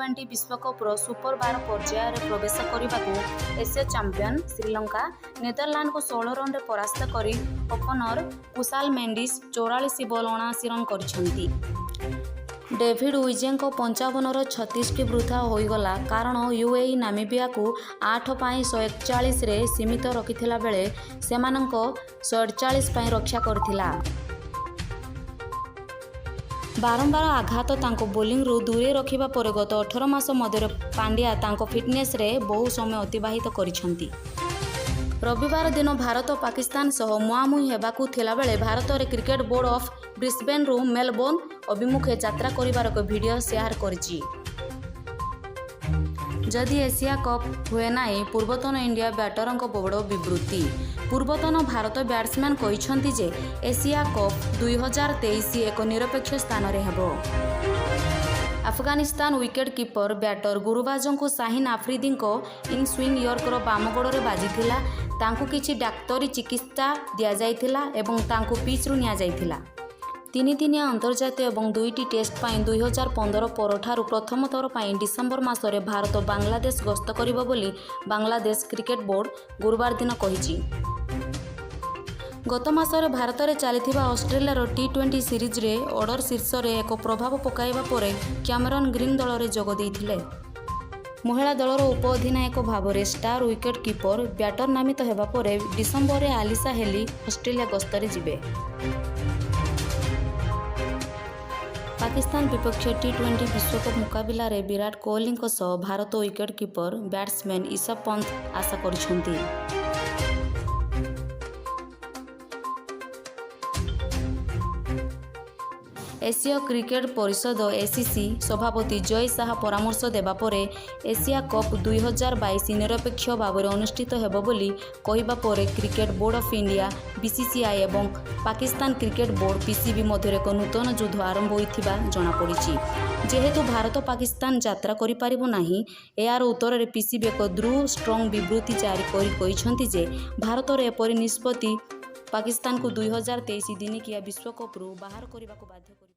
T twenty ବିଶ୍ୱକପର super 12 ପର୍ଯ୍ୟାୟରେ ପ୍ରବେଶ କରିବାକୁ ଏସୀୟ ଚାମ୍ପିୟନ ଶ୍ରୀଲଙ୍କା ନେଦରଲାଣ୍ଡକୁ 16 ରନରେ ପରାସ୍ତ କରି opener Kusal Mendis 44 ball 79 run କରିଛନ୍ତି। ଡେଭିଡ୍ ୱିଜେଙ୍କ 55ର 36ଟି ବୃଥା ହୋଇଗଲା କାରଣ ୟୁଏଇ ନାମିବିଆକୁ 8 ପାଇଁ 141ରେ ସୀମିତ ରଖିଥିଲା ବେଳେ ସେମାନଙ୍କ 148 ପାଇଁ ରକ୍ଷା କରିଥିଲା। ବାରମ୍ବାର ଆଘାତ ତାଙ୍କୁ ବୋଲିଂରୁ ଦୂରେଇ ରଖିବା ପରେ ଗତ 18 ମାସ ମଧ୍ୟରେ ପାଣ୍ଡ୍ୟା ତାଙ୍କ ଫିଟନେସରେ ବହୁ ସମୟ ଅତିବାହିତ କରିଛନ୍ତି। ରବିବାର ଦିନ ଭାରତ ପାକିସ୍ତାନ ସହ ମୁହାଁମୁହିଁ ହେବାକୁ ଥିଲାବେଳେ ଭାରତରେ କ୍ରିକେଟ ବୋର୍ଡ ଅଫ୍ ବ୍ରିସବେନରୁ ମେଲବୋର୍ଣ୍ଣ ଅଭିମୁଖେ ଯାତ୍ରା କରିବାର ଏକ ଭିଡିଓ ସେୟାର କରିଛି। ଯଦି ଏସିଆ କପ୍ ହୁଏ ନାହିଁ, ପୂର୍ବତନ ଇଣ୍ଡିଆ ବ୍ୟାଟରଙ୍କ ବଡ଼ ବିବୃତ୍ତି। ପୂର୍ବତନ ଭାରତ ବ୍ୟାଟ୍ସମ୍ୟାନ୍ କହିଛନ୍ତି ଯେ ଏସିଆ କପ୍ 2023 ଏକ ନିରପେକ୍ଷ ସ୍ଥାନରେ ହେବ। ଆଫଗାନିସ୍ତାନ ୱିକେଟ କିପର ବ୍ୟାଟର ଗୁରବାଜଙ୍କୁ ଶାହିନ ଆଫ୍ରିଦିଙ୍କ ଇନ୍ ସୁଇଙ୍ଗ ୟର୍କର ବାମ ଗୋଡ଼ରେ ବାଜିଥିଲା। ତାଙ୍କୁ କିଛି ଡାକ୍ତରୀ ଚିକିତ୍ସା ଦିଆଯାଇଥିଲା ଏବଂ ତାଙ୍କୁ ପିଚ୍ରୁ ନିଆଯାଇଥିଲା। ତିନିଦିନିଆ ଅନ୍ତର୍ଜାତୀୟ ଏବଂ ଦୁଇଟି ଟେଷ୍ଟ ପାଇଁ 2015 ପରଠାରୁ ପ୍ରଥମ ଥର ପାଇଁ ଡିସେମ୍ବର ମାସରେ ଭାରତ ବାଂଲାଦେଶ ଗସ୍ତ କରିବ ବୋଲି ବାଂଲାଦେଶ କ୍ରିକେଟ ବୋର୍ଡ ଗୁରୁବାର ଦିନ କହିଛି। ଗତ ମାସରେ ଭାରତରେ ଚାଲିଥିବା ଅଷ୍ଟ୍ରେଲିଆର ଟି-ଟ୍ୱେଣ୍ଟି ସିରିଜରେ ଅର୍ଡର ଶୀର୍ଷରେ ଏକ ପ୍ରଭାବ ପକାଇବା ପରେ କ୍ୟାମେରନ୍ ଗ୍ରୀନ୍ ଦଳରେ ଯୋଗ ଦେଇଥିଲେ। ମହିଳା ଦଳର ଉପ-ଅଧିନାୟକ ଭାବରେ ଷ୍ଟାର ୱିକେଟ କିପର ବ୍ୟାଟର ନାମିତ ହେବା ପରେ ଡିସେମ୍ବରରେ ଆଲିସା ହେଲି ଅଷ୍ଟ୍ରେଲିଆ ଗସ୍ତରେ ଯିବେ। ପାକିସ୍ତାନ ବିପକ୍ଷ ଟି-ଟ୍ୱେଣ୍ଟି ବିଶ୍ୱକପ୍ ମୁକାବିଲାରେ ବିରାଟ କୋହଲିଙ୍କ ସହ Bharat wicket keeper batsman Rishabh Pant ଆଶା କରିଛନ୍ତି। ଏସୀୟ କ୍ରିକେଟ ପରିଷଦ ଏସିସି ସଭାପତି ଜୟ ଶାହା ପରାମର୍ଶ ଦେବା ପରେ ଏସିଆ କପ୍ 2022 ନିରପେକ୍ଷ ଭାବରେ ଅନୁଷ୍ଠିତ ହେବ ବୋଲି କହିବା ପରେ cricket board of India BCCI ଏବଂ ପାକିସ୍ତାନ କ୍ରିକେଟ ବୋର୍ଡ ପିସିବି ମଧ୍ୟରେ ଏକ ନୂତନ ଯୁଦ୍ଧ ଆରମ୍ଭ ହୋଇଥିବା ଜଣାପଡ଼ିଛି। ଯେହେତୁ ଭାରତ ପାକିସ୍ତାନ ଯାତ୍ରା କରିପାରିବ ନାହିଁ, ଏହାର ଉତ୍ତରରେ ପିସିବି ଏକ ଷ୍ଟ୍ରଙ୍ଗ ବିବୃତ୍ତି ଜାରି କରି କହିଛନ୍ତି ଯେ ଭାରତର ଏପରି ନିଷ୍ପତ୍ତି ପାକିସ୍ତାନକୁ 2023 ଦିନିକିଆ ବିଶ୍ୱକପରୁ ବାହାର କରିବାକୁ ବାଧ୍ୟ କରିବ।